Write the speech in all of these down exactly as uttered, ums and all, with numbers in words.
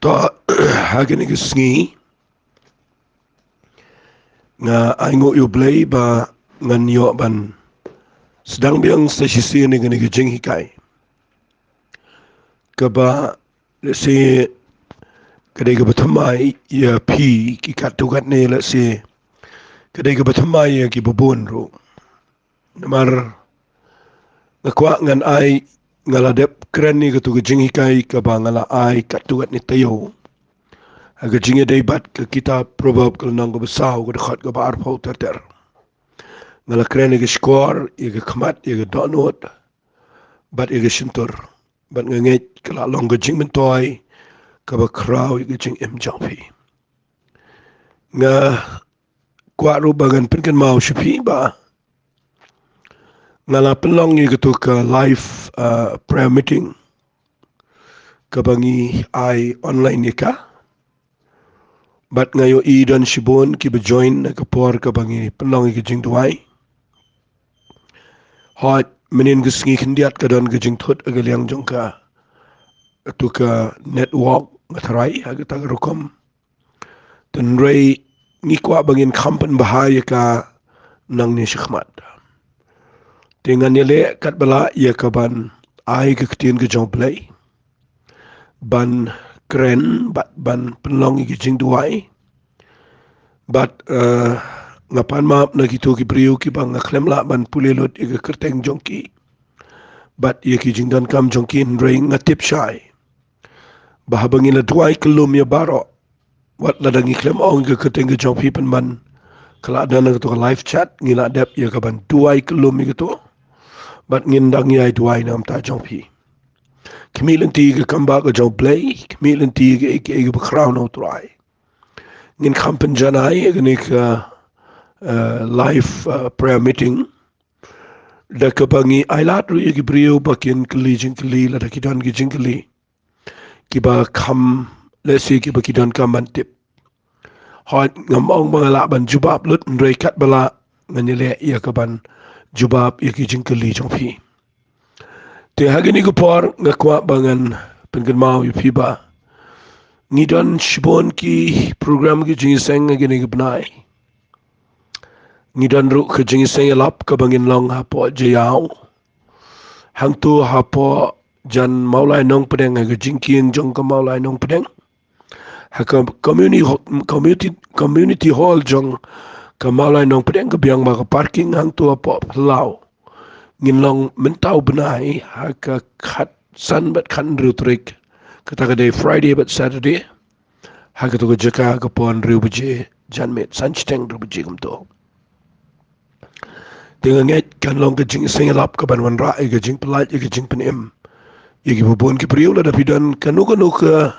To, ha kane ka sngi nga ai nguh ïa U Blei ba ngan ïoh ban sdang biang sa shisien ïa kane ka jinghikai. Kaba lehse ka dei kaba thymmai ïa phi ki katto katne, lehse ka dei kaba thymmai ïa kiba bun ruh. Namar nga kwah ngan ai, nga la dep kren ïa katu ka jinghikai kaba nga la ai katto katne taïew ha ka jingïadei bad ka kitab Proverb ka lynnong kaba saw ka dkhot kaba arphew ter ter. Nga la kren ïa ka shkor, ïa ka khmat, ïa ka dohnud bad ïa ka shyntur. Bad nga ngeit ka la long ka jingmyntoi kaba khraw ïa ka jingim jong phi. Nga kwah ruh ba ngan pynkynmaw sha phi ba nga la pynlong ïa katu ka live, uh, prayer meeting kaba ngi ai online ïa ka. Bad nga ïohi don shibun kiba join ha ka por kaba ngi pynlong ïa ka jingduwai. Hooid, mynhynnin ka sngi khyndiat ka don ka jingthut ha ka liang jong ka, katu ka network, nga tharai ha kata ka rukom. Hynrei ngi kwah ba ngin kham pynbha ïa ka nangne shakhmat. Te ngan ïaleh katba lah ïa ka ban ai ka ktien ka jong U Blei, ban kren bad ban pynlong ïa ka jingduwai. Bad, eh, nga pan map na kito ki briew kiba nga khlem lah ban pule lut ïa ka kyrteng jong ki bad ïa ki jingdonkam jong ki, hynrei nga tip shai ba haba ngi la duwai kyllum ïa baroh, wat lada ngi khlem ong ïa ka kyrteng ka jong phi pynban, ka la don ha kato ka live chat, ngi la dep ïa ka ban duwai kyllum ïa kato. Bad ngin dang ïai duwai na ka bynta jong phi. Khmih lynti ïa ka kambah ka jong U Blei, khmih lynti ïa ka, ïa ka, ïa ka bakhraw na U Trai. Ngin kham pynjanai ïa kane ka, eh, live, eh, prayer meeting da kaba ngi ailad ruh ïa ki briew ba kin kylli jingkylli lada ki don ki jingkylli kiba kham, lehse kiba ki donkam ban tip. Hooid, ngam ong ba nga lah ban jubab lut, hynrei katba lah ngan ïaleh ïa ka ban jubab ïa ki jingkylli jong phi. Te ha kane ka por nga kwah ba ngan pynkynmaw ïa phi ba ngi don shibun ki program ki jingïaseng ha kane ka bnai. Ngi don ruh ka jingïaseng ïalap kaba ngin long hapoh Jaïaw. Hangto hapoh jan Mawlai Nongpdeng, ha ka jingkieng jong ka Mawlai Nongpdeng. Ha ka community ho-, community, community hall jong ka Mawlai Nongpdeng, ka biang ba ka parking hangto hapoh Phyllaw. Ngin long mynta u bnai ha ka khatsan bad khathynriew tarik, kata ka dei Friday bad Saturday. Ha kato ka jaka ka por hynriew baje janmiet, san shiteng hynriew baje kumto. Te nga ngeit kan long ka jingïaseng ïalap ka ban wanrah ïa ka jingpyllait, ïa ka jingpynim ïa kiba bun ki briew. Lada phi don kano kano ka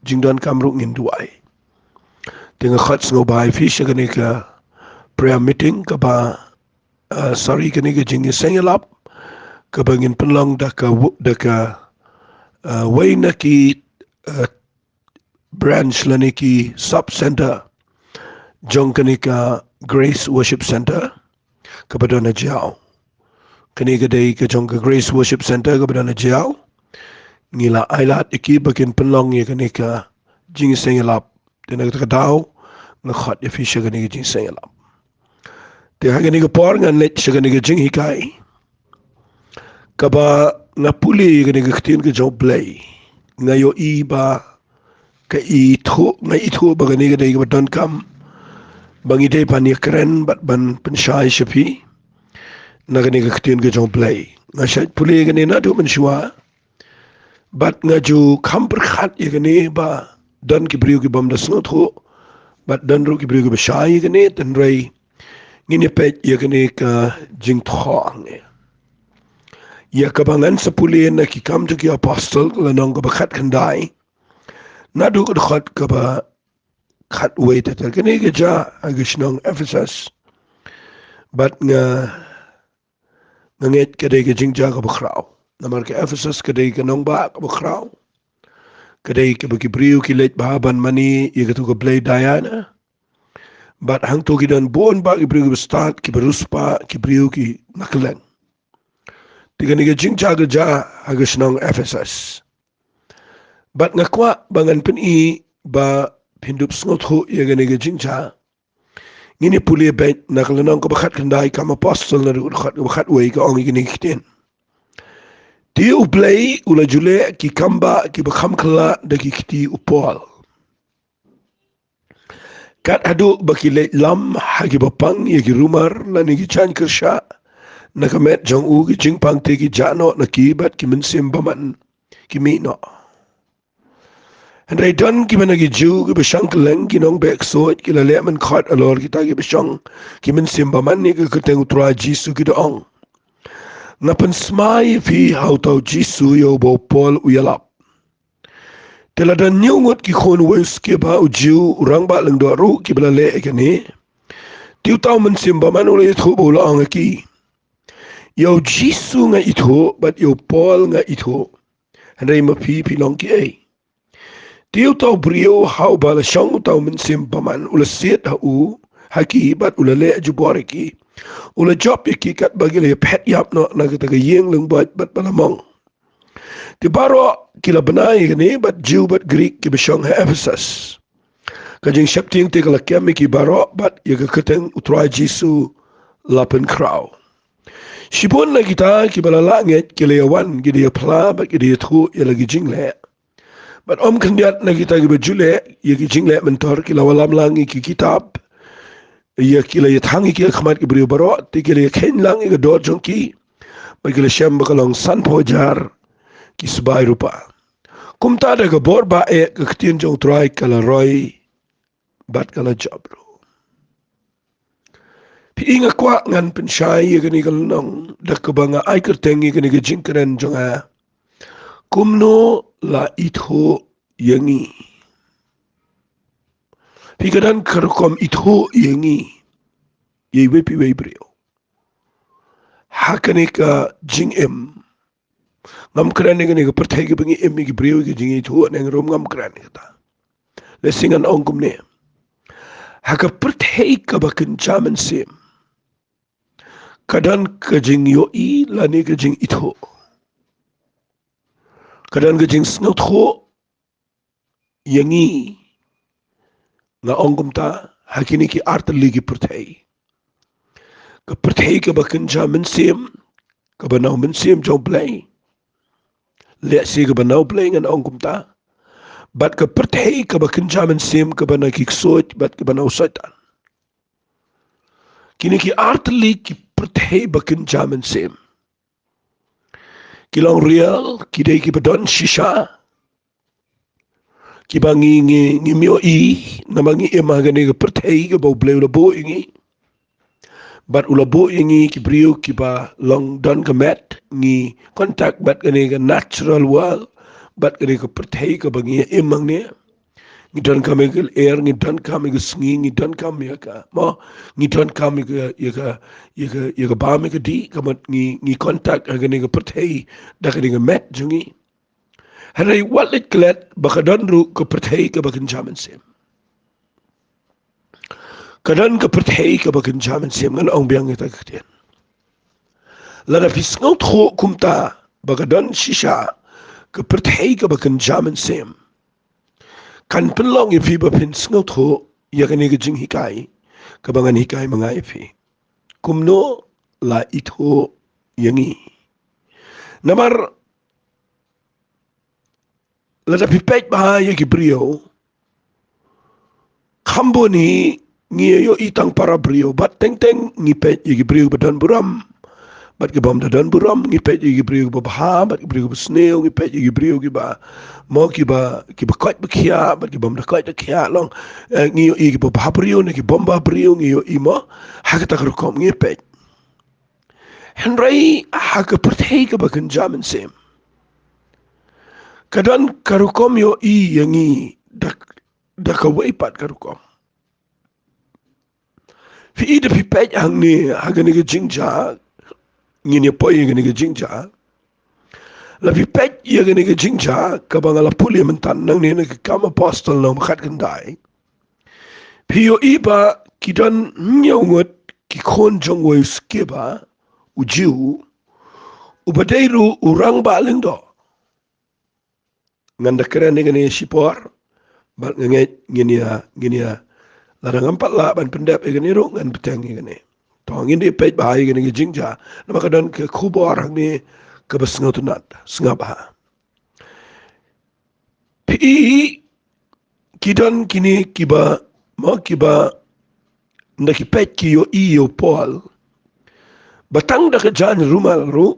jingdonkam ruh ngin duwai. Te nga khot sngewbha ïa phi sha kane ka prayer meeting kaba, ah, sorry, kane ka jingïaseng ïalap kaba ngin pynlong da ka wu-, da ka, ah, wei na ki, ah, branch lane ki sub center jong kane ka Grace Worship Center kaba don ha Jaïaw. Kane ka dei ka jong ka Grace Worship Center kaba don ha Jaïaw. Ngi la ailad ïa ki ba kin pynlong ïa kane ka jingïaseng ïalap. Te na kata ka daw nga khot ïa phi sha kane ka jingïaseng ïalap. Te ha kane ka por ngan leit sha kane ka jinghikai kaba nga pule ïa kane ka ktien ka jong U Blei. Nga ïohi ba ka ithuh, nga ithuh ba kane ka dei kaba donkam ba ngi dei ban ïakren bad ban pynshai sha phi na kane ka ktien ka jong U Blei. Nga shait pule ïa kane naduh mynshuwa. Bad nga ju kham pyrkhat ïa kane ba don ki briew ki bym da sngewthuh bad don ruh ki briew kiba shai ïa kane, hynrei ngin ïa peit ïa kane ka jingthoh hangne. Ïa kaba ngan sa pule na Ki Kam jong ki Apostol, ka lynnong kaba khatkhyndai, naduh ka dkhot kaba khatwei ter ter. Kane ka jia ha ka shnong Ephesus. Bad nga, nga ngeit ka dei ka jingjia kaba khraw. Namar ka Ephesus ka dei ka nongbah kaba khraw. Ka dei kaba ki briew ki leit bha ban mane ïa kato ka blei Diana. Bad hangto ki don bun bah ki briew kiba stad, kiba riewspah, ki briew ki na kylleng. Te kane ka jingjia ka jia ha ka shnong Ephesus. Bad nga kwah ba ngan pyni ba phin dup sngewthuh ïa kane ka jingjia. Ngin ïa pule beit na ka lynnong kaba khatkhyndai Kam Apostol, naduh ka dkhot kaba khatwei, ka ong ïa kine ki ktien: Te U Blei u la ju leh ki kambah kiba kham kylla da ki kti u Paul, kat haduh ba ki leit lam ha kiba pang ïa ki rumar lane ki jaiñ kyrshan na ka met jong u, ki jingpang te ki jah noh na ki, bad ki mynsiem bymman ki mih noh. Hynrei don kiba na ki Jiw kiba shong kylleng, ki nongbeh ksuid, ki la leh mynkhot halor kita kiba shong ki mynsiem bymman ïa ka kyrteng U Trai Jisu, ki da ong: Nga pynsmai ïa phi ha uta u Jisu ïa uba u Paul u ïalap. Te la don hynñiew ngut ki khun uwei u skipper u Jiw, u rangbah lyngdoh ruh, kiba la leh ïa kane. Te uta u mynsiem bymman u la ïathuh bad u la ong ha ki: Ïa u Jisu nga ithuh, bad ïa u Paul nga ithuh, hynrei ma phi, phi long kiei? Te uta u briew ha uba la shong uta u mynsiem bymman u la siat ha u, ha ki, bad u la leh jubor ïa ki. U la jop ïa ki katba ki la ïaphet ïap noh na kata ka ïing lyngboit bad ba la mong. Te baroh ki la bna ïa kane, bad Jiw bad Grik kiba shong ha Ephesus. Ka jingsheptieng te ka la kem ïa ki baroh, bad ïa ka kyrteng U Trai Jisu la pynkhraw. Shibun na kita kiba la lah ngeit ki la ïawan, ki da ïaphla bad ki da ïathuh ïa la ki jingleh. Bad ym khyndiat na kita kiba ju leh ïa ki jingleh myntor, ki la wallam lang ïa ki kitab, ïa ki la ïathang ïa ki ha khmat ki briew baroh, te ki la ïakheiñ lang ïa ka dor jong ki, bad ki la shem ba ka long sanphew hajar ki sbai rupa. Kumta da ka bor ba eh ka ktien jong U Trai ka la roi bad ka la jop ruh. Phi i, nga kwah ngan pynshai ïa kane ka lynnong da kaba nga ai kyrteng ïa kane ka jingkren jong nga: Kumno la ithuh ïa ngi? Phi, ka don ka rukom ithuh ïa ngi, ïa iwei pa iwei i briew, ha kane ka jingim. Ngam kren ïa kane ka pyrthei kaba ngi im, ïa ki briew, ïa ki jingithuh ne ngi rum, ngam kren ïa kata. Lehse ngan ong kumne: ha ka pyrthei kaba kynja mynsiem, ka don ka jingïohi lane ka jingithuh, ka don ka jingsngewthuh ïa ngi. Nga ong kumta, ha kine ki artylli ki pyrthei. Ka pyrthei kaba kynja mynsiem, kaba na u Mynsiem jong U Blei, lehse kaba na U Blei, ngan ong kumta, bad ka pyrthei kaba kynja mynsiem, kaba na ki ksuid bad kaba na u Soitan. Kine ki artylli ki pyrthei ba kynja mynsiem, ki long real, ki dei kiba don shisha, kiba ngi, ngi, ngim ïohi, namar ngi im ha kane ka pyrthei kaba U Blei u la buh ïa ngi. Bad u la buh ïa ngi ki briew kiba long don ka met, ngi contact bad kane ka natural world, bad kane ka pyrthei kaba ngi im hangne. Ngi donkam ïa ka lyer, ngi donkam ïa ka sngi, ngi donkam ïa ka, mo, ngi donkam ïa ka, ïa ka, ïa ka, ïa ka bam, ïa ka dih, ka mut ngi, ngi contact ha kane ka pyrthei da kane ka met jong ngi. Hynrei wat leit klet ba ka don ruh ka pyrthei kaba kynja mynsiem. Ka don ka pyrthei kaba kynja mynsiem, ngan ong biang ïa kata ka ktien. Lada phi sngewthuh kumta ba ka don shisha ka pyrthei kaba kynja mynsiem, kan pynlong ïa phi ba phin sngewthuh ïa kane ka jinghikai kaba ngan hikai ma nga ïa phi. Kumno la ithuh ïa ngi? Namar lada phi peit bha ïa ki briew, kham bun hi ngi ïohi tang para briew, bad teng teng ngi peit ïa ki briew ba don burom bad ki bym da don burom, ngi peit ïa ki briew ba bha bad ki briew ba sniew, ngi peit ïa ki briew kiba, mo, kiba, kiba koit ba khiah bad ki bym da koit da khiah, long. Eh, ngi ïohi kiba bha briew ne ki bym bha briew, ngi ïohi, mo, ha kata ka rukom ngi peit. Hynrei ha ka pyrthei kaba kynja mynsiem, ka don ka rukom ïohi ïa ngi da, da kawei pat ka rukom. Phi i, da phi peit hangne ha kane ka jingjia, ngin ïa poi ïa kane ka jingjia. Lada phi peit ïa kane ka jingjia kaba nga la pule mynta nangne na ka Kam Apostol lynnong ba khatkhyndai, phi ïohi ba ki don hynñiew ngut ki khun jong uwei u skipper u Jiw, uba dei ruh u rangbah lyngdoh. ngan da kren ïa kane shipor, bad nga ngeit ngin ïa, ngin ïa, lada ngam pat lah ban pyndep ïa kane ruh ngan bteng ïa kane. To ngin da peit bha ïa kane ka jingjia. Namar ka don ka khubor hangne kaba sngewtynnat, sngap bha. Phi i, ki don kine kiba, mo, kiba, nda ki peit ki ïohi ïa u Paul ba tang da ka jaiñ rumal ruh,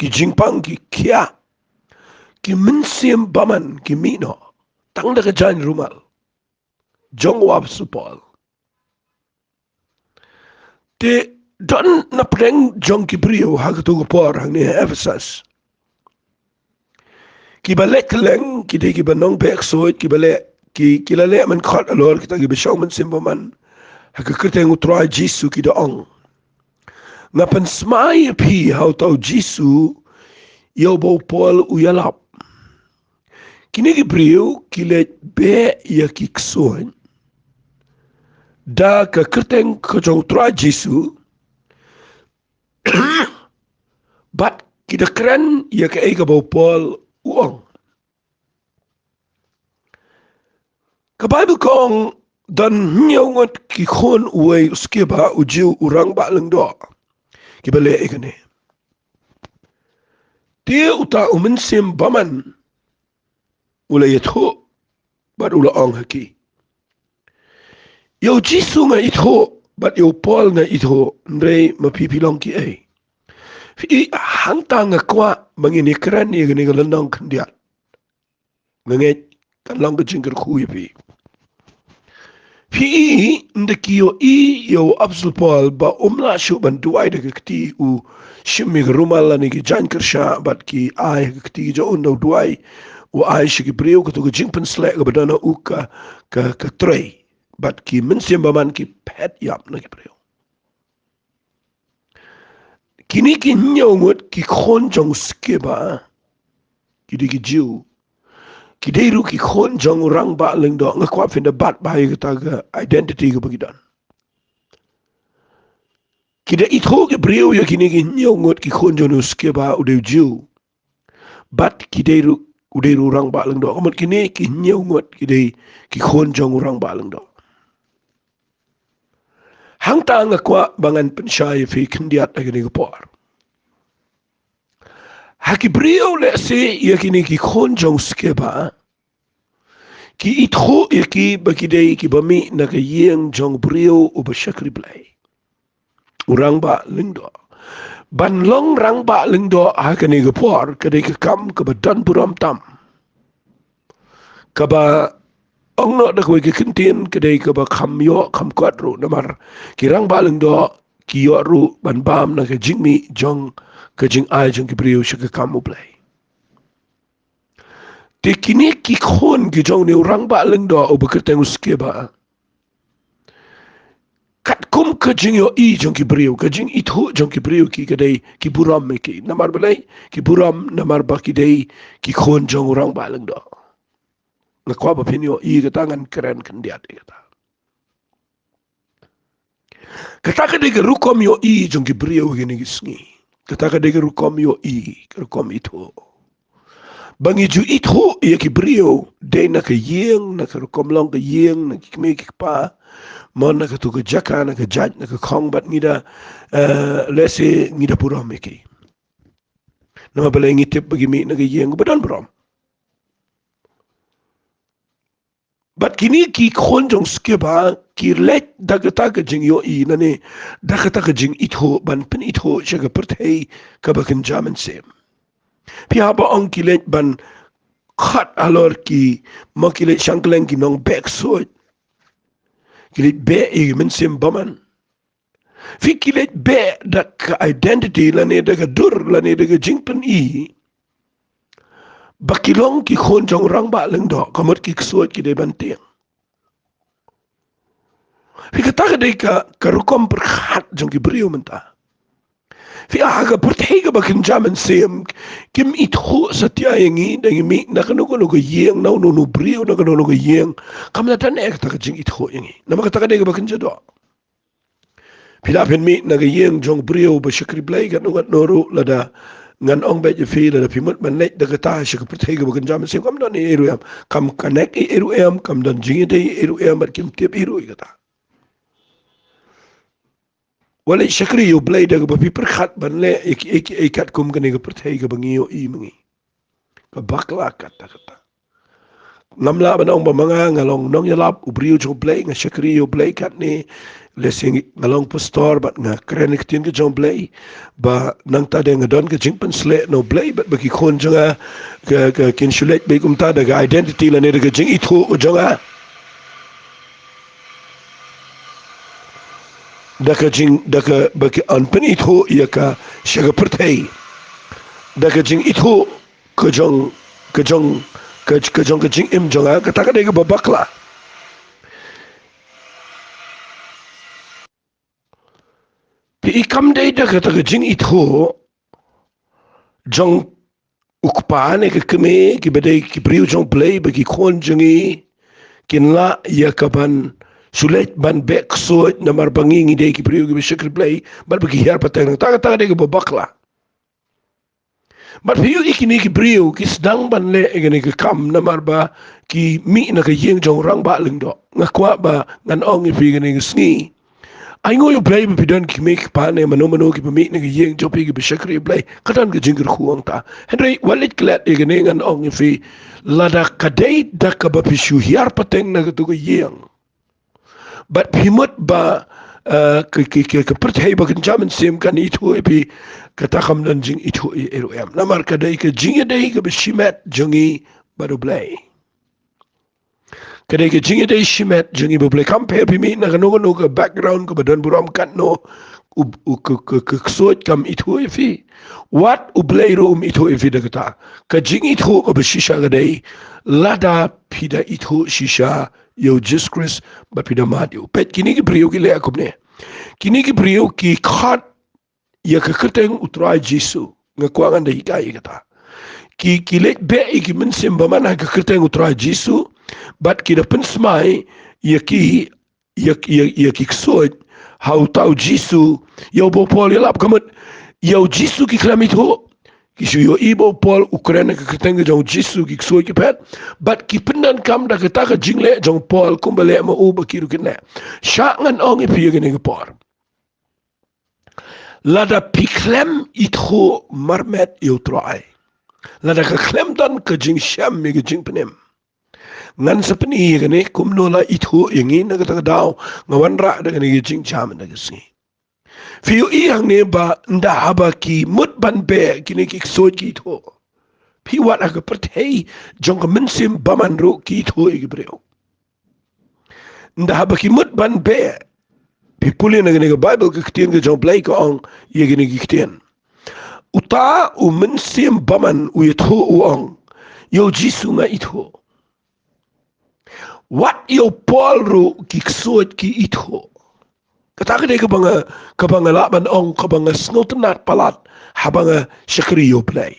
ki jingpang ki khiah, ki mynsiem bymman ki mih noh tang da ka jaiñ rumal jong u apostol Paul. Te don na pdeng jong ki briew ha kato ka por hangne ha Ephesus, kiba leh kylleng, ki dei kiba nongbeh ksuid, kiba leh, ki, ki la leh mynkhot halor kita kiba shong mynsiem bymman ha ka kyrteng u Trai Jisu, ki da ong: Nga pynsmai ïa phi ha uta u Jisu, ïa uba u Paul u ïalap. Kine ki briew ki leit beh ïa ki ksuid da ka kyrteng ka jong u Trai Jisu, bad ki da kren ïa kaei kaba u Paul u ong. Ka Baibl ka ong, don hynñiew ngut ki khun uwei u Skeva, u Jiw, u rangbah lyngdoh, kiba leh ïa kane. Te uta u mynsiem bymman u la ïathuh bad u la ong ha ki: Ïa u Jisu nga ithuh bad ïa u Paul nga ithuh, hynrei ma phi, phi long kiei? Phi i, hangta nga kwah ba ngin ïakren ïa kane ka lynnong khyndiat. Nga ngeit kan long ka jingkyrkhu ïa phi. Phi i, ynda ki ïohi ïa u apostol Paul ba um lah shuh ban duwai da ka kti, u shim ïa ka rumal lane ki jaiñ kyrshah bad ki ai ha ka kti jong u, ynda u duwai, u ai sha ki briew kato ka jingpynsleh kaba don ha u ka, ka, ka trei. Bad ki mynsiem bymman ki phet ïap na ki briew. Kine ki hynñiew ngut ki khun jong u Skeva, ki dei ki Jiw, ki dei ruh ki khun jong u rangbah lyngdoh. Nga kwah phin da bat bha ïa kata ka identity kaba ki don. Ki da ithuh ki briew ïa kine ki hynñiew ngut ki khun jong u Skeva, u dei u Jiw, bad ki dei ruh, u dei ruh u rangbah lyngdoh. Ka mut kine ki hynñiew ngut ki dei ki khun jong u rangbah lyngdoh. Hangta nga kwah ba ngan pynshai ïa phi khyndiat ha kane ka por. Ha ki briew lehse ïa kine ki khun jong u Skeva, ki ithuh ïa ki ba ki dei kiba mih na ka ïing jong u briew uba shakri Blei, u rangbah lyngdoh. Ban long rangbah lyngdoh ha kane ka por ka dei ka kam kaba don burom tam, kaba ong noh da kawei ka kyntien ka dei kaba kham ïoh kham kot ruh, namar ki rangbah lyngdoh ki ïoh ruh ban bam na ka jingmih jong, ka jingai jong ki briew sha ka kam u Blei. Te kine ki khun ki jong une u rangbah lyngdoh uba kyrteng u Skeva, katkum ka jingïohi jong ki briew, ka jingithuh jong ki briew ki, ka dei ki burom ïa ki. Namar balei ki burom? Namar ba ki dei ki khun jong u rangbah lyngdoh. Nga kwah ba phin ïohi kata, ngan kren khyndiat ïa kata. Kata ka dei ka rukom ïohi jong ki briew kine ki sngi. Kata ka dei ka rukom ïohi, ka rukom ithuh. Ba ngi ju ithuh ïa ki briew dei na ka ïing, na ka rukom long ka ïing, na ki kmie ki kpa, mo, na katu ka jaka, na ka jait, na ka khong, bad ngi da, eh, lehse ngi da burom ïa ki. Namar balei? Ngi tip ba ki mih na ka ïing ba don burom. Bad kine ki khun jong u Skeva ki leit da kata ka jingïohi, lane da kata ka jingithuh, ban pynithuh sha ka pyrthei kaba kynja mynsiem. Phi hap ba ong ki leit ban khot halor ki, mo, ki leit shang kylleng ki nongbeh ksuid. Ki leit beh ïa ki mynsiem bymman. Phi, ki leit beh da ka identity, lane da ka dur, lane da ka jingpyni ba ki long ki khun jong u rangbah lyngdoh, ka mut ki ksuid ki dei ban tieng. Phi, kata ka dei ka, ka rukom pyrkhat jong ki briew mynta. Phi, ha ka pyrthei kaba kynja mynsiem, kim ithuh satia ïa ngi da ngi mih na kano kano ka ïing, na uno uno u briew na kano kano ka ïing. Kam lah ban ai kata ka jingithuh ïa ngi. Namar kata ka dei kaba kynja doh. Phi lah phin mih na ka ïing jong u briew ba shakri Blei katno katno ruh, lada ngan ong beit ïa phi, lada phi mut ban leit da kata sha ka pyrthei kaba kynja mynsiem, kam don ei ei ruh em, kam connect ei ei ruh em, kam don jingïadei ei ei ruh em, bad kim tip ei ei ruh ïa kata. Wat leit shakri ïa U Blei da kaba phi pyrkhat ban leh ïa kiei kiei katkum kane ka pyrthei kaba ngi ïohi ma ngi. Ka bakla kat da kata. Ngam lah ban ong ba ma nga nga long nongïalap, u briew jong U Blei, nga shakri ïa U Blei katne, lehse nga long pastor bad nga kren ïa ka ktien ka jong U Blei. Ba nangta de nga don ka jingpynsleh na U Blei bad ba ki khun jong nga ka, ka kin shu leit beit kumta da ka identity lane da ka jingithuh ka jong nga. Da ka jing, da kaba ki, yn pynithuh ïa ka sha ka pyrthei da ka jingithuh ka jong, ka jong, ka, ka jong ka jingim jong nga, kata ka dei kaba bakla. Phi i, kam dei da kata ka jingithuh jong u kpa ne ka kmie, kiba dei ki briew jong U Blei, ba ki khun jong ngi kin lah ïa kaban shu leit ban beh ksuid namar ba ngi ngi dei ki briew kiba shakri Blei, bad ba ki hiar pateng. Kata, kata ka dei kaba bakla. Bad phi ïohi kine ki briew ki sdang ban leh ïa kane ka kam namar ba ki mih na ka ïing jong u rangbah lyngdoh. Nga kwah ba ngan ong ïa phi kane ka sngi, ainguh ïa U Blei ba phi don ki kmie ki kpa ne mano mano kiba mih na ka ïing jong phi kiba shakri Blei. Ka don ka jingkyrkhu hangta. Hynrei wat leit klet ïa kane, ngan ong ïa phi, lada ka dei da kaba phi shu hiar pateng na kato ka ïing, bad phi mut ba, eh, ka, ka, ka, ka pyrthei ba kynja mynsiem kan ithuh ïa phi, kata kam don jingithuh ei ei ruh em. Namar ka dei ka jingïadei kaba shimet jong ngi bad U Blei. Ka dei ka jingïadei shimet jong ngi bad U Blei. Kam pher phi mih na kano kano ka background kaba don burom katno, u, u, ka, ka, ka ksuid kam ithuh ïa phi. Wat U Blei ruh um ithuh ïa phi da kata. Ka jingithuh kaba shisha ka dei lada phi da ithuh shisha ïa U Jisu Khrist bad phi da mad ïa u. Peit kine ki briew ki leh kumne. Kine ki briew ki khot ïa ka kyrteng U Trai Jisu. Nga kwah ngan da hikai ïa kata. Ki, ki leit beh ïa ki mynsiem bymman ha ka kyrteng U Trai Jisu, bad ki da pynsmai ïa ki, ïa, ïa, ïa ki ksuid ha uta U Jisu, ïa uba u Paul u ïalap. Ka mut ïa U Jisu ki khlem ithuh. Ki shu ïohi ba u Paul u kren ha ka kyrteng ka jong U Jisu, ki ksuid ki phet. Bad ki pyndonkam da kata ka jingleh jong u Paul kumba leh ma u ba ki ruh kin leh. Shah ngan ong ïa phi ïa kane ka por, lada phi khlem ithuh marmet ïa U Trai, lada ka khlem don ka jingshem ïa ka jingpynim, ngan sa pyni ïa kane kumno la ithuh ïa ngi na kata ka daw nga wanrah da kane ka jingjam na ka sngi. Phi ïohi hangne ba ynda haba ki mut ban beh kine ki ksuid ki ithuh. Phi wad ha ka pyrthei jong ka mynsiem bymman ruh ki ithuh ïa ki briew. Ynda haba ki mut ban beh, phi pule na kane ka Baibl, ka ktien ka jong U Blei ka ong ïa kine ki ktien. Uta u mynsiem bymman u ïathuh, u ong, ïa U Jisu nga ithuh. Wat ïa u Paul ruh ki ksuid ki ithuh. Kata ka dei kaba nga, kaba nga lah ban ong, kaba nga sngewtynnat palat haba nga shakri ïa U Blei.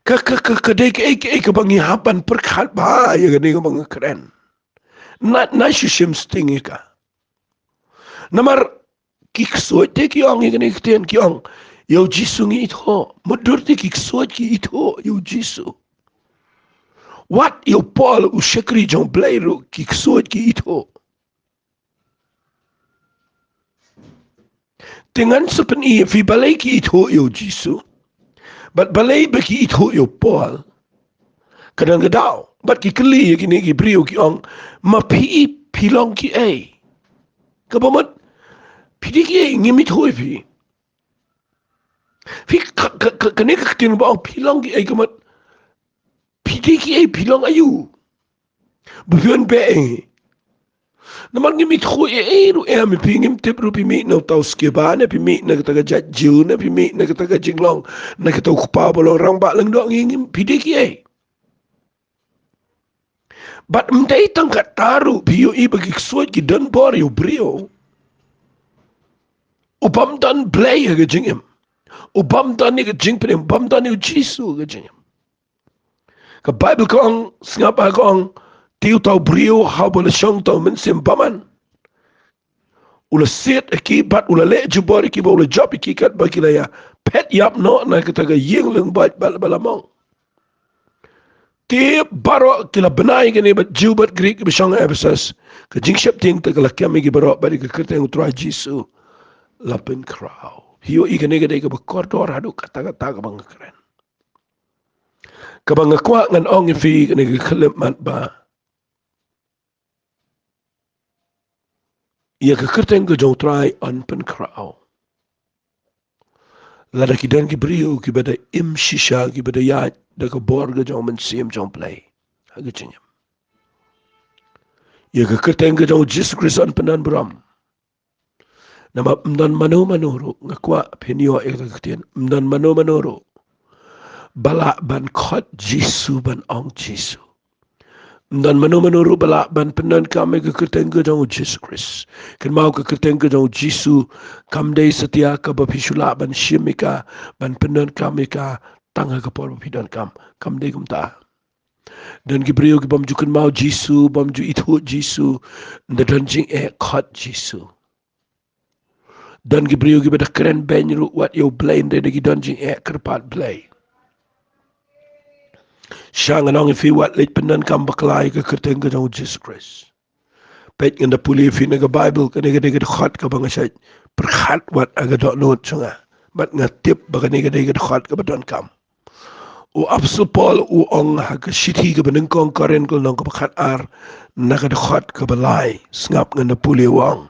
Ka, ka, ka, ka dei kaei kaei kaba ngi hap ban pyrkhat bha ïa kane kaba nga kren. Nat na shu shim sting ïa ka. Namar ki ksuid te ki ong ïa kane ka ktien, ki ong, ïa U Jisu ngi ithuh. Mutdur te ki ksuid ki ithuh ïa U Jisu. Wat ïa u Paul u shakri jong U Blei ruh ki ksuid ki ithuh. Te ngan sa pyni ïa phi balei ki ithuh ïa U Jisu bad balei ba ki ithuh ïa u Paul. Ka don ka daw bad ki kylli ïa kine ki briew, ki ong, ma phi, phi long kiei? Kaba mut, phi dei kiei, ngim ithuh ïa phi. Phi ka, ka, ka, kane ka ktien ba ong phi long kiei, ka mut, phi dei kiei, phi long aïu ba phi wan beh ïa ngi? Namar ngim ithuh ei ei ruh em ïa phi, ngim tip ruh phi mih na uta u Skeva ne phi mih na kata ka jait Jiw ne phi mih na kata ka jinglong, na kata u kpa ba long rangbah lyngdoh, ngi ngim, phi dei kiei. Bad ym dei tang kata ruh, phi ïohi ba ki ksuid ki don bor ïa u briew u bym don Blei ha ka jingim, u bym don ïa ka jingpynim, u bym don ïa U Jisu ha ka jingim. Ka Baibl ka ong, sngap ha ka ong, te uta u briew haba la shong uta u mynsiem bymman, U la siat ïa ki bad u la leh jubor ïa ki bad u la jop ïa ki katba ki la ïa phet ïap noh na kata ka ïing lyngba bad ba la mong. Te baroh ki la bnai kane bad Jiw bad Grik kiba shong ha Ephesus. Ka jingsheptieng te ka la kem ïa ki baroh bad ïa ka kyrteng u Trai Jisu la pynkhraw. Phi ïohi kane ka dei kaba kordor haduh katta katta kaba nga kren. Kaba nga kwah ngan ong ïa phi kane ka khyllipmat ba ïa ka kyrteng ka jong u Trai yn pynkhraw. Lada ki don ki briew kiba da im shisha, kiba da ïaid da ka bor ka jong u Mynsiem jong u Blei ha ka jingim. Ïa ka kyrteng ka jong u Jisu Khrist yn pyndon burom. Namar ym don mano mano ruh, nga kwah phin ïoh ïa ka ktien, ym don mano mano ruh ba lah ban khot Jisu, ban ong Jisu. Ym don mano mano ruh ba lah ban pyndonkam ïa ka kyrteng ka jong u Jisu Khrist. Kynmaw, ka kyrteng ka jong u Jisu kam dei satia kaba phi shu lah ban shim ïa ka, ban pyndonkam ïa ka tang ha ka por ba phi donkam. Kam dei kumta. Don ki briew ki bym ju kynmaw Jisu, bym ju ithuh Jisu, ynda don jingeh khot Jisu. Don ki briew kiba da kren beiñ ruh wat ïa u Blei, ynda ki don jingeh kyrpad Blei. Sha ngan ong ïa phi, wat leit pyndonkam bakla ïa ka kyrteng ka jong u Jisu Khrist. Peit, ngan da pule ïa phi na ka Baibl, kane ka dei ka dkhot kaba nga shait pyrkhat wat ha ka dohnud jong nga. Bad nga tip ba kane ka dei ka dkhot kaba donkam. U Apostol Paul u ong ha ka shithi kaba nyngkong Korinth ka lynnong kaba khatar, na ka dkhot kaba lai, sngap, ngan da pule, u ong: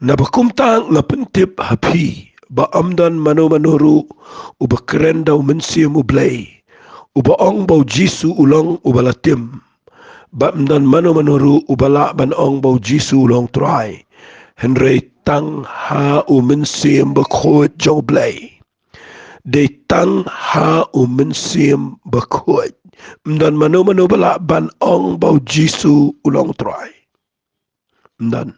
Naba kumta nga pyntip ha phi ba ym don mano mano ruh uba kren da u Mynsiem u Blei, uba ong ba u Jisu u long uba la tim. Bad ym don mano mano ruh uba lah ban ong ba u Jisu u long Trai, hynrei tang ha u Mynsiem Bakhuid jong u Blei. Dei tang ha u Mynsiem Bakhuid. Ym don mano mano ba lah ban ong ba u Jisu u long Trai. Ym don.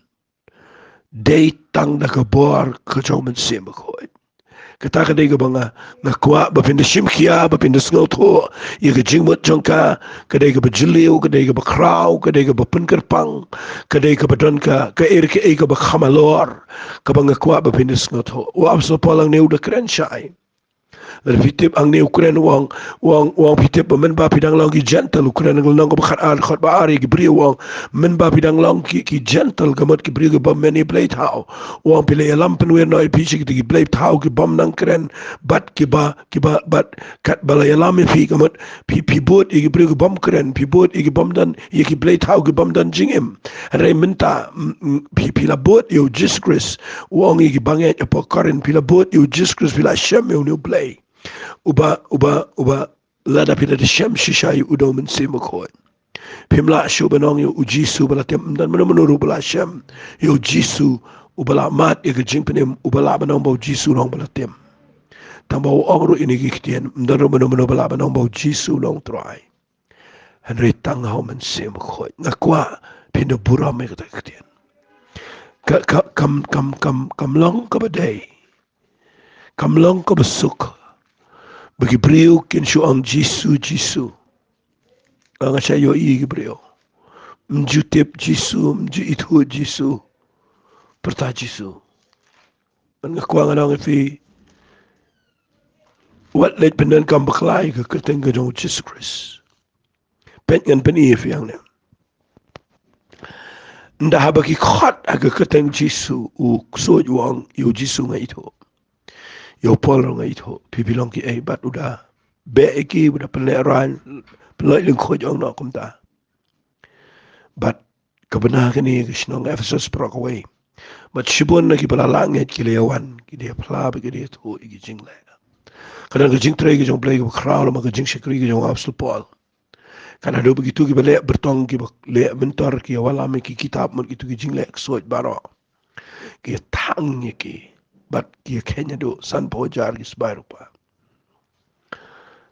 Dei tang da ka bor ka jong u Mynsiem Bakhuid. Kata ka dei kaba nga, nga kwah ba phin da shim khia, ba phin da sngewthuh ïa ka jingmut jong ka. Ka dei kaba jylliew, ka dei kaba khraw, ka dei kaba pynkyrpang, ka dei kaba don ka, kaei kaei kaba kham halor, kaba nga kwah ba phin da sngewthuh. U Apostol Paul hangne u da kren shai. Lada phi tip hangne u kren, u ong, u ong, u ong, phi tip ba mynba phi dang long ki Jentil, u kren ha ka lynnong kaba khatar, dkhot ba ar, ïa ki briew, u ong, mynba phi dang long ki, ki Jentil, ka mut ki briew ki bym mane blei thaw. U ong, phi la ïalam pynwer noh ïa phi sha kita ki blei thaw ki bym nang kren, bad kiba, kiba, bad katba la ïalam ïa phi, ka mut phi, phi bud ïa ki briew ki bym kren, phi bud ïa ki bym don, ïa ki blei thaw ki bym don jingim. Hynrei mynta, mm, mm, phi, phi la bud ïa u Jisu Khrist. U ong ïa ki bangeit hapoh Korinth, phi la bud ïa u Jisu Khrist, phi la shem ïa une u Blei. Uba, uba, uba, lada phi la da shem shisha ïa u da u Mynsiem Bakhuid, phim lah shuh ban ong ïa u Jisu ba la tim. Ym don mano mano ruh ba la shem ïa u Jisu uba la mad ïa ka jingpynim, uba lah ban ong ba u Jisu u long ba la tim. Tang ba u ong ruh ïa kine ki ktien, ym don ruh mano mano ba lah ban ong ba u Jisu u long Trai. Hynrei tang ha u Mynsiem Bakhuid. Nga kwah phin da burom ïa kata ka ktien. Ka, ka, kam, kam, kam, kam long kaba dei, kam long kaba suk ba ki briew kin shu ong Jisu, Jisu. Nga, nga shait ïohi ïa ki briew. Ym ju tip Jisu, ym ju ithuh Jisu. Pyrta Jisu. Bad nga kwah ngan ong ïa phi, wat leit pyndonkam bakla ïa ka kyrteng ka jong u Jisu Khrist. Peit, ngan pyni ïa phi hangne. Ynda haba ki khot ha ka kyrteng Jisu, u ksuid u ong, ïa u Jisu nga ithuh, ïa u Paul ruh nga ithuh. Phi, phi long kiei? Bad u da beh ïa ki, u da pynlehrain, pynlait lyngkhuid, ong noh kumta. Bad ka bna kane ka shnong Ephesus baroh kawei. Bad shibun na kiba la lah ngeit ki la ïawan, ki da ïaphla bad ki da ïathuh ïa ki jingleh. Ka don ka jingtrei ka jong u Blei kaba khraw, lem ka jingshakri ka jong u Apostol Paul. Ka naduh ba kito kiba leh byrtong, kiba leh myntor, ki ïawallam ïa ki kitab, mut kito ki jingleh ksuid baroh ki ïathang ïa ki, bad ki ïakheiñ haduh sanphew hajar ki sbai rupa.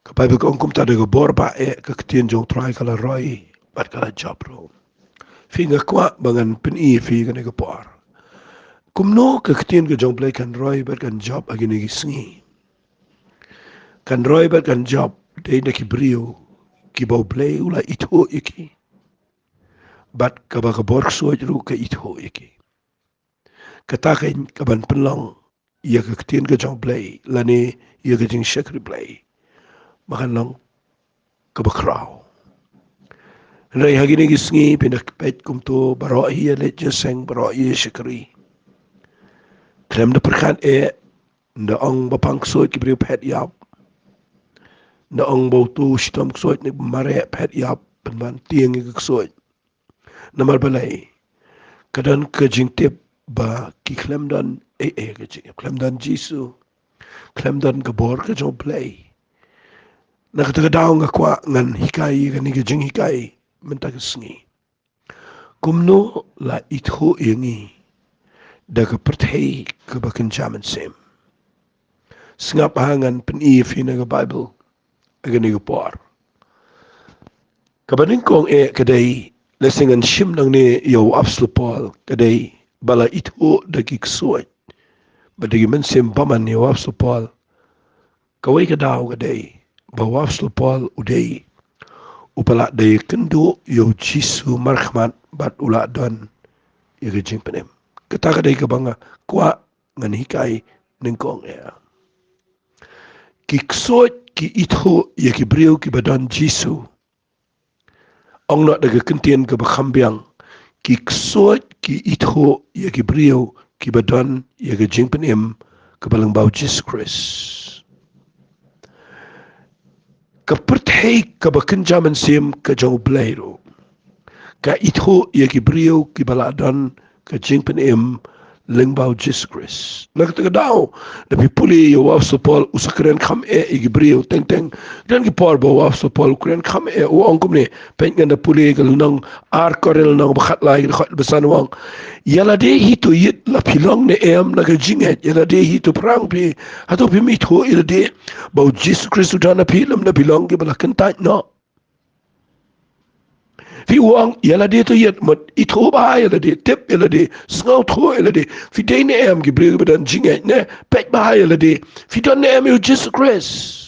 Ka Baibl ka ong kumta, da ka bor ba eh ka ktien jong u Trai ka la roi bad ka la jop ruh. Phi, nga kwah ba ngan pyni ïa phi kane ka por kumno ka ktien ka jong u Blei kan roi bad kan jop ha kine ki sngi. Kan roi bad kan jop dei na ki briew kiba u Blei u la ithuh ïa ki, bad kaba ka bor ksuid ruh ka ithuh ïa ki. Kata ka ka ban pynlong ïa ka ktien ka jong Blei lane ïa ka jingshakri Blei, ba kan long kaba khraw. Hynrei ha kine ki sngi phin da peit kumto, baroh hi ïa leit ïa seng, baroh hi ïa shakri. Khlem da pyrkhat eh, nda ong ba pang ksuid ki briew phet ïap. Nda ong ba uto u shitom ksuid ne mareh phet ïap, pynban tieng ïa ka ksuid. Namar balei? Ka don ka jingtip ba ki khlem don ei ei ka jingtip, khlem don Jisu, khlem don ka bor ka jong Blei. Na kata ka daw nga kwah ngan hikai ïa kane ka jinghikai mynta ka sngi. Kumno la ithuh ïa ngi da ka pyrthei kaba kynja mynsiem? Sngap ha ngan pyni ïa phi na ka Baibl ha kane ka por. Kaba nyngkong eh ka dei, lehse ngan shim nangne ïa u Apostol Paul, ka dei ba la ithuh da ki ksuid bad da ki mynsiem bymman ïa u Apostol Paul. Kawei ka daw ka dei ba u Apostol Paul u dei uba la dei kynduh ïa u Jisu markhmat bad u la don ïa ka jingpynim. Kata ka dei kaba nga kwah ngan hikai nyngkong eh. Ki ksuid ki ithuh ïa ki briew kiba don Jisu. Ong noh da ka kyntien kaba kham biang, ki ksuid ki ithuh ïa ki briew kiba don ïa ka jingpynim kaba lyngba u Jisu Khrist. Ka pyrthei kaba kynja mynsiem ka jong u Blei ruh ka ithuh ïa ki briew kiba la don ka jingpynim lyngba u Jisu Khrist. Na kata ka daw, da phi pule ïa u Apostol Paul, u sa kren kham eh ïa ki briew teng teng. Don ki por ba u Apostol Paul u kren kham eh, u ong kumne, peit ngan da pule ka lynnong ar Korinth lynnong ba khatlai, ka dkhot ba san, u ong: Ïa lade hi to ïit, la phi long ne em na ka jingngeit, ïa lade hi to phrang phi, hato phim ithuh ïa lade ba u Jisu Khrist u don ha phi, lymda phi long kiba la kyntait noh? Phi, u ong, ïa lade to ïit, mut ithuh bha ïa lade, tip ïa lade, sngewthuh ïa lade. Phi dei ne em ki briew kiba don jingngeit ne? Peit bha ïa lade, phi don ne em ïa u Jisu Khrist?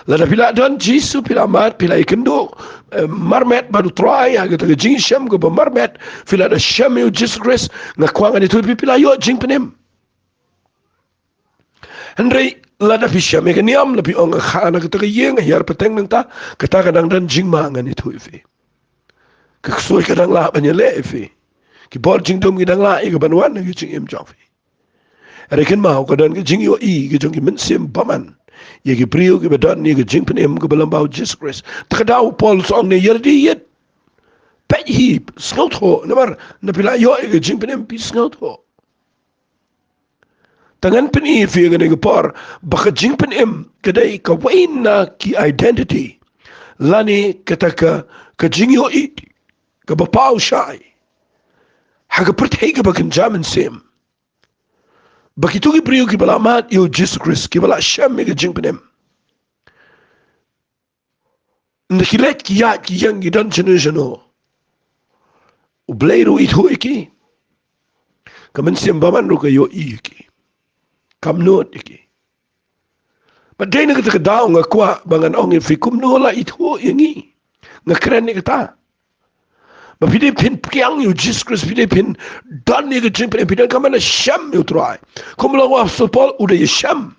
Lada phi la don Jisu, phi la mad, phi la ïakynduh, eh, marmet bad u Trai ha kata ka jingshem kaba marmet, phi la da shem ïa u Jisu Khrist, nga kwah ngan ïathuh ïa phi, phi la ïoh jingpynim. Hynrei lada phi shem ïa ka niam, la phi ong, nga kha na kata ka ïing, nga hiar pateng nangta, kata ka dang don jingma, ngan ïathuh ïa phi. Ka ksuid ka dang lah ban ïaleh ïa phi. Ki bor jingdum ki dang lah ïa ka ban wan na ka jingim jong phi. Hynrei kynmaw, ka don ka jingïohi ka jong ki mynsiem bymman ïa ki briew kiba don ïa ka jingpynim kaba lyngba u Jisu Khrist. Ta ka daw u Paul u sa ong ne, ïa lade ïit, peit hi, sngewthuh, namar lada phi la ïoh ïa ka jingpynim, phi sngewthuh. Te ngan pyni ïa phi ha kane ka por ba ka jingpynim ka dei kawei na ki identity lane kata ka, ka jingïohi kaba paw shai ha ka pyrthei kaba kynja mynsiem. Ba kito ki briew kiba la mad ïa u Jisu Khrist, kiba la shem ïa ka jingpynim, nda ki leit ki ïaid ki ïeng ki don shano shano, u Blei ruh u ithuh ïa ki. Ka mynsiem bymman ruh ka ïohi ïa ki, kam nud ïa ki. Bad dei na kata ka daw nga kwah ba ngan ong ïa phi kumno la ithuh ïa ngi. Nga kren ïa kata. Ba phi dei phin pdiang ïa u Jisu Khrist, phi dei phin don ïa ka jingpynim, phi don ka man shem ïa u Trai. Kumba long u Apostol Paul u da ïashem.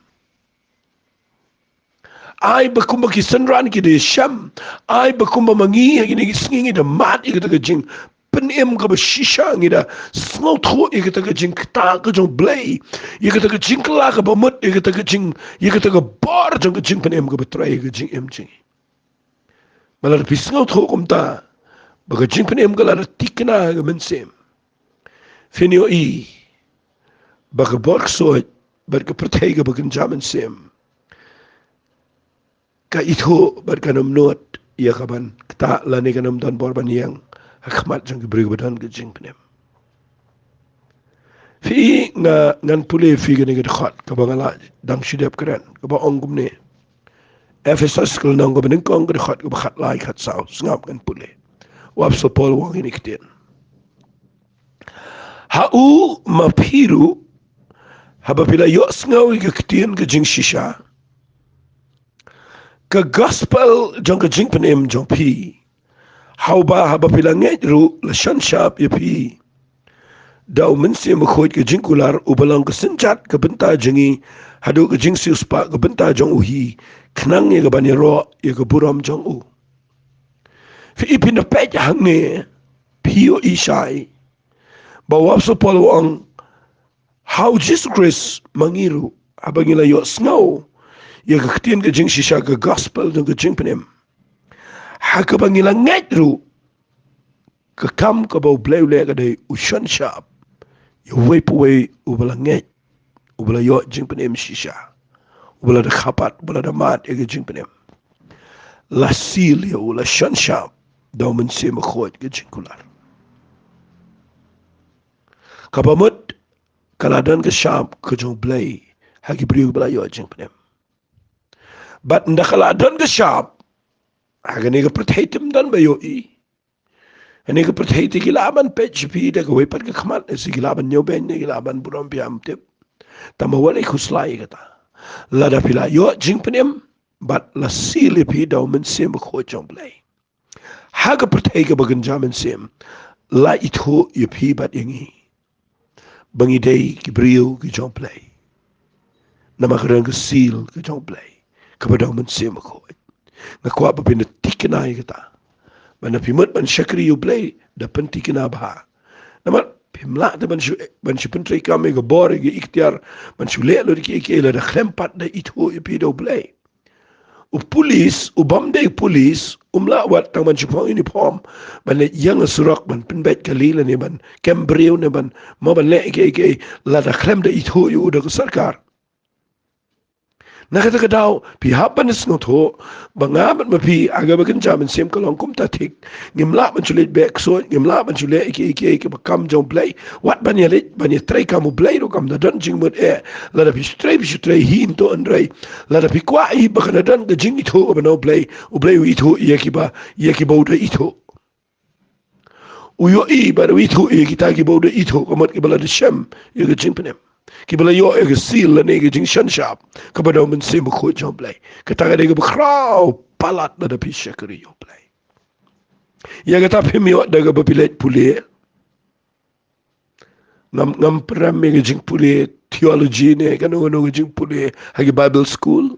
Ai ba kumba ki synran ki da ïashem. Ai ba kumba ma ngi ha kine ki sngi ngi da mad ïa kata ka jingpynim kaba shisha, ngi da sngewthuh ïa kata ka jingktah ka jong u Blei, ïa kata ka jingkylla kaba mut, ïa kata ka jing, ïa kata ka bor jong ka jingpynim kaba trei ïa ka jingim jong ngi. Ba lada phi sngewthuh kumta, ba ka jingpynim ka la da thikna ha ka mynsiem, phin ïohi ba ka bor ksuid bad ka pyrthei kaba kynja mynsiem ka ithuh bad kan ym nud ïa ka ban ktah lane kan ym don bor ban ïeng ha khmat jong ki briew kiba don ka jingpynim. Phi, nga, ngan pule ïa phi kane ka dkhot kaba nga la dang shu dep kren, kaba ong kumne. Ephesos ka lynnong kaba nyngkong, ka dkhot kaba khatlai khatsaw, sngap ngan pule. U Apostol Paul u ong kine ki ktien: Ha u ma phi ruh, haba phi la ïohsngew ïa ka ktien ka jingshisha, ka gospel jong ka jingpynim jong phi, ha uba haba phi la ngeit ruh la shon shap ïa phi, da u Mynsiem Bakhuid ka jingkular, uba long ka synjat ka bynta jong ngi, haduh ka jingsiewspah ka bynta jong u hi, khnang ïa kaban ïaroh ïa ka burom jong u. Phi i, phin da peit hangne, phi ïohi shai ba u Apostol Paul u ong, ha u Jisu Khrist ma ngi ruh, haba ngi la ïohsngew ïa ka ktien ka jingshisha, ka gospel jong ka jingpynim, ha kaba ngi la ngeit ruh, ka kam kaba U Blei u leh ka dei u shonshap ïa uwei pa uwei uba la ngeit, uba la ïoh jingpynim shisha, uba la da kha pat, uba la da mad ïa ka jingpynim. La seal ïa u, la shonshap da u Mynsiem Bakhuid ka jingkular. Kaba mut ka la don ka shap ka jong U Blei ha ki briew ba la ïoh jingpynim. Bad ynda ka la don ka shap, ha kane ka pyrthei te ym don ba ïohi. Kane ka pyrthei te ki lah ban peit sha phi da kawei pat ka khmat, ne shi ki lah ban ñiewbeiñ, ne ki lah ban burom phi, ym tip. Tangba wat leh khuslai ïa kata. Lada phi la ïoh jingpynim bad la seal ïa phi da u Mynsiem Bakhuid jong U Blei, ha ka pyrthei kaba kynja mynsiem, la ithuh ïa phi bad ïa ngi ba ngi dei ki briew ki jong U Blei. Namar ka don ka seal ka jong U Blei, kaba da u Mynsiem Bakhuid. Nga kwah ba phin da thikna ïa kata. Ba lada phi mut ban shakri U Blei, da pynthikna bha. Namar phim lah te ban shu, ban shu pyntreikam ïa ka bor, ïa ka iktiar, ban shu leh lut kiei kiei, lada khlem pat da ithuh ïa phi da U Blei. U pulit, u bym dei pulit, um lah wat tang ban shu phong uniform, ban leit ïeng ha surok, ban pynbeit kali, lane ban kem briew, ne ban, mo, ban leh kiei kiei, lada khlem da ithuh ïa u da ka sorkar. Na kata ka daw, phi hap ban sngewthuh ba nga bad ma phi, ha kaba kynja mynsiem, ka long kumta thik. Ngim lah ban shu leit beh ksuid, ngim lah ban shu leh kiei kiei kiba kam jong U Blei. Wat ban ïaleit ban ïatreikam U Blei ruh kam da don jingmut eh. Lada phi shu trei, phi shu trei hi, ym tip hynrei lada phi kwah hi ba kan da don ka jingithuh kaba na U Blei, U Blei u ithuh ïa kiba, ïa kiba u da ithuh. U ïohi bad u ithuh ïa kita kiba u da ithuh, ka mut kiba la da shem ïa ka jingpynim, kiba la ïoh ïa ka seal lane ka jingshonshap kaba da u Mynsiem Bakhuid jong U Blei. Kata ka dei kaba khraw palat lada phi shakri ïa U Blei. Ïa kata phim ïoh da kaba phi leit pule. Ngam, ngam pynrem ïa ka jingpule theology ne kano kano ka jingpule ha ki Bible school.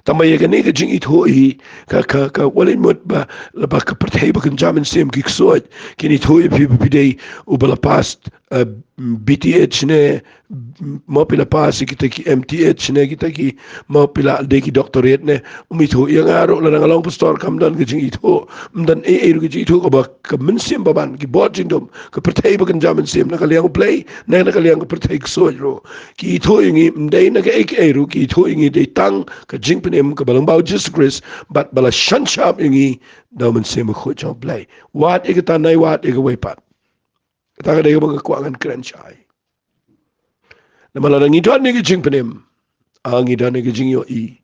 Tangba ïa kane ka jingithuh hi, ka, ka, ka, wat leh mut ba, ba ka pyrthei ba kynja mynsiem, ki ksuid, kin ithuh ïa phi ba phi dei uba la pass, eh, B Th ne, mo, phi la pass ïa kita ki M Th ne, kita ki, mo, phi la dei ki doctorate ne, um ithuh ïa nga ruh, lada nga long pastor kam don ka jingithuh, ym don ei ei ruh ka jingithuh, kaba ka mynsiem baban, ki bor jingdum, ka pyrthei ba kynja mynsiem, na ka liang U Blei, na, na ka liang ka pyrthei ksuid ruh, ki ithuh ïa ngi ym dei na kaei kaei ruh, ki ithuh ïa ngi dei tang ka jingpynim kaba lyngba u Jisu Khrist, bad ba la shonshap ïa ngi da u Mynsiem Bakhuid jong U Blei. Wat ïa kata, nai wat ïa kawei pat. Kata ka dei kaba nga kwah ngan kren shai. Namar lada ngi don ïa ka jingpynim, ah, ngi don ïa ka jingïohi,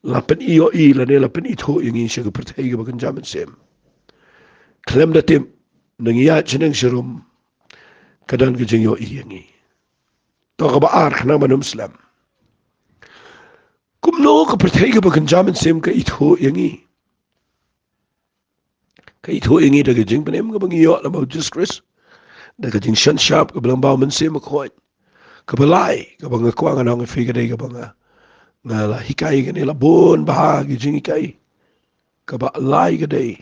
la pynïohi lane la pynithuh ïa ngi sha ka pyrthei kaba kynja mynsiem. Khlem da tip, nang ïa shaneng sharum, ka don ka jingïohi ïa ngi. To kaba ar, khnang ban ym slem. Kumno ka pyrthei kaba kynja mynsiem ka ithuh ïa ngi? Ka ithuh ïa ngi da ka jingpynim kaba ngi ïoh lyngba u Jisu Khrist, da ka jingshonshap kaba lyngba u Mynsiem Bakhuid. Kaba lai, kaba nga kwah ngan ong ïa phi, ka dei kaba nga, nga la hikai kane, la bun bha ki jinghikai. Kaba lai ka dei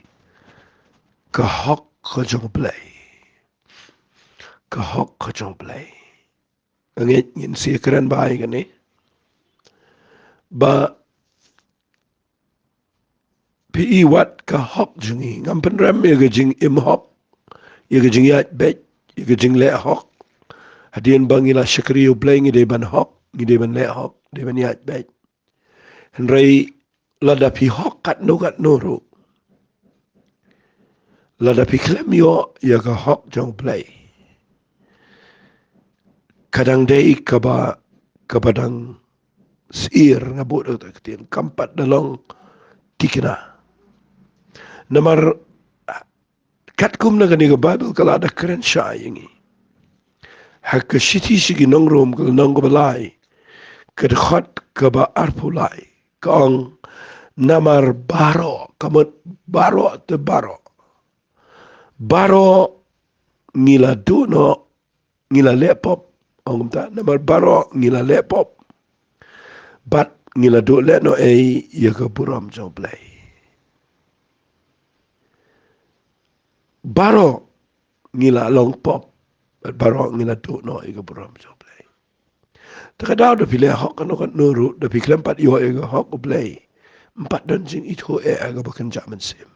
ka hok ka jong U Blei. Ka hok ka jong U Blei. Nga ngeit ngin sa ïakren bha ïa kane. Ba phi i, wat ka hok jong ngi, ngam pynrem ïa ka jingim hok, ïa ka jingïaid beit, ïa ka jingleh hok. Hadien ba ngi la shakri ïa U Blei, ngi dei ban hok, ngi dei ban leh hok, dei ban ïaid beit. Hynrei lada phi hok katno katno ruh, lada phi khlem ïoh ïa ka hok jong U Blei, ka dang dei kaba, kaba dang syier, nga bud da ka ktien, kam pat da long thikna. Namar katkum na kane ka Baibl ka la da kren shai ïa ngi. Ha ka shithi sha ki nong Rom, ka lynnong kaba lai, ka dkhot kaba arphew lai, ka ong, namar baroh, ka mut baroh te baroh, baroh ngi la duh noh ngi la leh pop, ong kumta, namar baroh ngi la leh pop, bad ngi la duh leh noh ei ïa ka burom jong U Blei. Baroh ngi la long pop, bad baroh ngi la duh noh ïa ka burom jong U Blei. Te ka daw da phi leh hok kano kano ruh, da phi khlem pat ïoh ïa ka hok U Blei, ym pat don jingithuh eh ha kaba kynja mynsiem.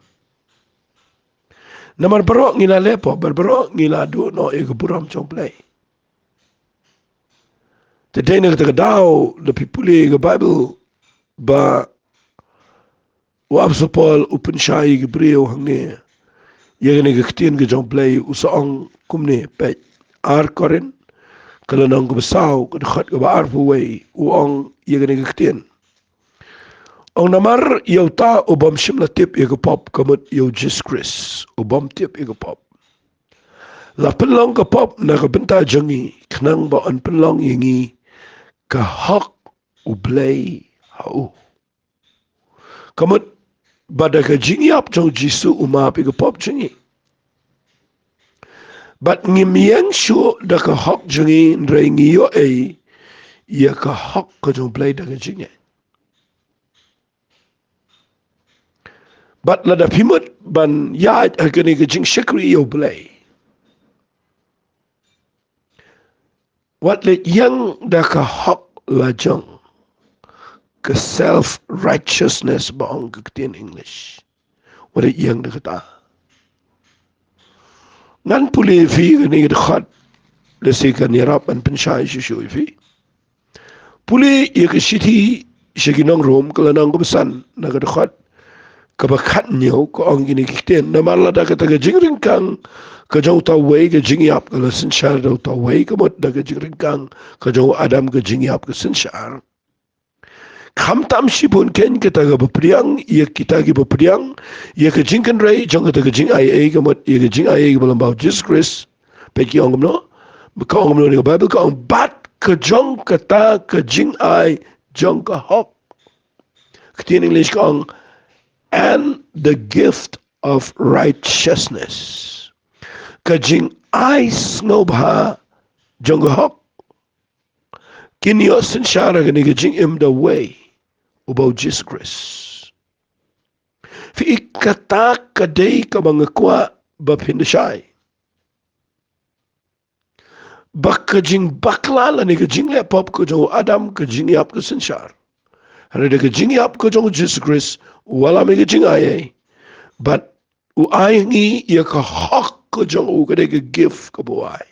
Namar baroh ngi la leh pop, bad baroh ngi la duh noh ïa ka burom jong U Blei. Te dei na kata ka daw, da phi pule ïa ka Baibl, ba u Apostol Paul u pynshai ïa ki briew hangne ïa kane ka ktien ka jong U Blei, u sa ong kumne, peit, Ar Korinth, ka lynnong kaba saw, ka dkhot kaba arphew wei, u ong ïa kane ka ktien. Ong namar ïa uta u bym shym la tip ïa ka pop, ka mut ïa U Jisu Khrist, u bym tip ïa ka pop, la pynlong ka pop na ka bynta jong ngi, khnang ba yn pynlong ïa ngi ka hok U Blei ha u. Ka mut ba da ka jingïap jong U Jisu u map ïa ka pop jong ngi. Bad ngim ïeng shuh da ka hok jong ngi, hynrei ngi ïoh ei ïa ka hok ka jong U Blei da ka jingngeit. Bad lada phi mut ban ïaid ha kane ka jingshakri ïa U Blei, wat leit ïeng da ka hok la jong, ka self righteousness ba ong ka ktien English. Wat leit ïeng da kata. Ngan pule ïa phi kane ka dkhot, lehse kan ïarap ban pynshai shuh shuh ïa phi. Pule ïa ka shithi sha ki nong Rom, ka lynnong kaba san, na ka dkhot kaba khathynñiew, ka ong kine ki ktien: Namar lada kata ka jingryngkang ka jong uta uwei, ka jingïap, ka la synshar da uta uwei, ka mut da ka jingryngkang ka jong u Adam ka jingïap ka synshar. Khamtam shibun keiñ kata kaba pdiang ïa kita kiba pdiang ïa ka jingkynrei jong kata ka jingai ei, ka mut ïa ka jingai ei kaba lyngba U Jisu Khrist. Peit ki ong kumno, ka ong kumno na ka Baibl, ka ong, bad ka jong kata ka jingai jong ka hok. Ka ktien English ka ong, and the gift of righteousness. Ka jingai sngewbha jong ka hok kin ïoh synshar ha kane ka jingim da uwei, uba U Jisu Khrist. Phi i, kata ka dei kaba nga kwah ba phin da shai, ba ka jingbakla lane ka jingleh pop ka jong u Adam ka jingïap ka synshar. Hynrei da ka jingïap ka jong U Jisu Khrist, u wallam ïa ka jingai ei, bad u ai ngi ïa ka hok ka jong u, ka dei ka gift kaba u ai.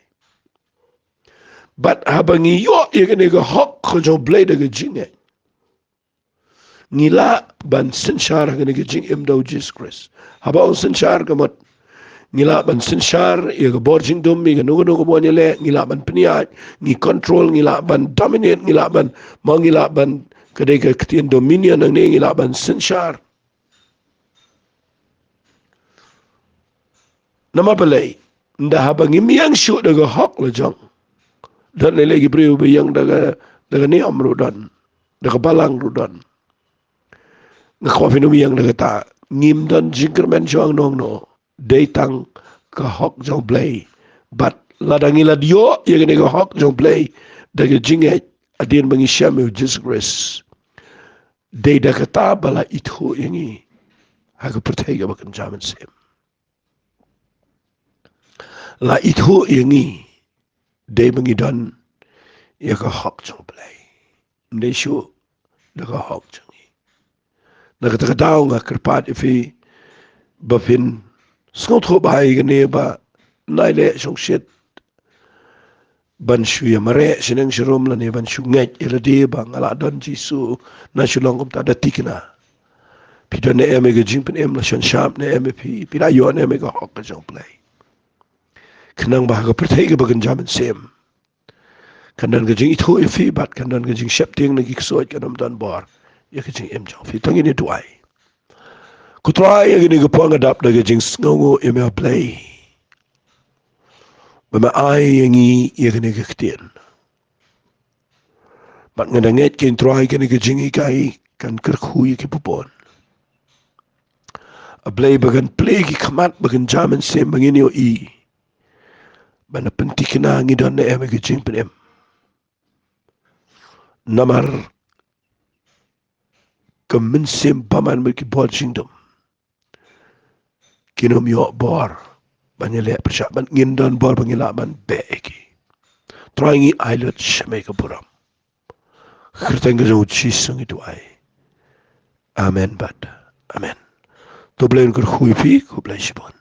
Bad haba ngi ïoh ïa kane ka hok ka jong U Blei da ka jingngeit, ngi lah ban synshar ha kane ka jingim da U Jisu Khrist. Haba ong synshar ka mut, ngi lah ban synshar ïa ka bor jingdum, ïa kano kano kaba wan ïaleh, ngi lah ban pynïaid, ngi control, ngi lah ban dominate, ngi lah ban, ma ngi lah ban, ka dei ka ktien dominion nangne, ngi lah ban synshar. Namar balei? Ynda haba ngim ïeng shuh da ka hok la jong. Don lei lei ki briew ba ïeng da ka, da ka niam ruh don, da ka balang ruh don. Nga kwah phin ym ïeng da kata. Ngim don jingkyrmen shuh hangno hangno. Dei tang ka hok jong U Blei. Bad lada ngi la ïoh ïa kane ka hok jong U Blei da ka jingngeit, hadien ba ngi shem ïa U Jisu Khrist, dei da kata ba la ithuh ïa ngi ha ka pyrthei kaba kynja mynsiem. La ithuh ïa ngi dei ba ngi don ïa ka hok jong U Blei, ym dei shuh da ka hok jong ngi. Na kata ka daw nga kyrpad ïa phi ba phin sngewthuh bha ïa kane, ba nai leh shongshit ban shu ïa mareh shaneng sharum lane ban shu ngeit ïa lade ba nga lah don Jisu na shu long kumta da thikna. Phi don ne em ïa ka jingpynim la shon shap ne em ïa phi, phi la ïoh ne em ïa ka hok ka jong U Blei. Khnang ba ha ka pyrthei kaba kynja mynsiem kan don ka jingithuh ïa phi bad kan don ka jingsheptieng na ki ksuid, kan ym don bor ïa ka jingim jong phi. To ngin ïa duwai. Ko Trai, ha kane ka por nga dap da ka jingsngewnguh ïa me A Blei ba me ai ïa ngi ïa kane ka ktien. Bad nga da ngeit keiñ Trai kane ka jinghikai kan kyrkhu ïa ki bun. A Blei ba kan plie ki khmat ba kynja mynsiem ba ngin ïohi ban pynthikna ngi don ne em ïa ki jingpynim. Namar ka mynsiem bymman bad ki bor jingdum kin ym ïoh bor ban ïaleh pyrshah, ban ngin don bor ba ngi lah ban beh ïa ki. Trai ngi ai lut sha me ka burom. Kyrteng ka jong u Jisu ngi duwai. Amen bad amen. To Blei un kyrkhu ïa phi, khublei shibun.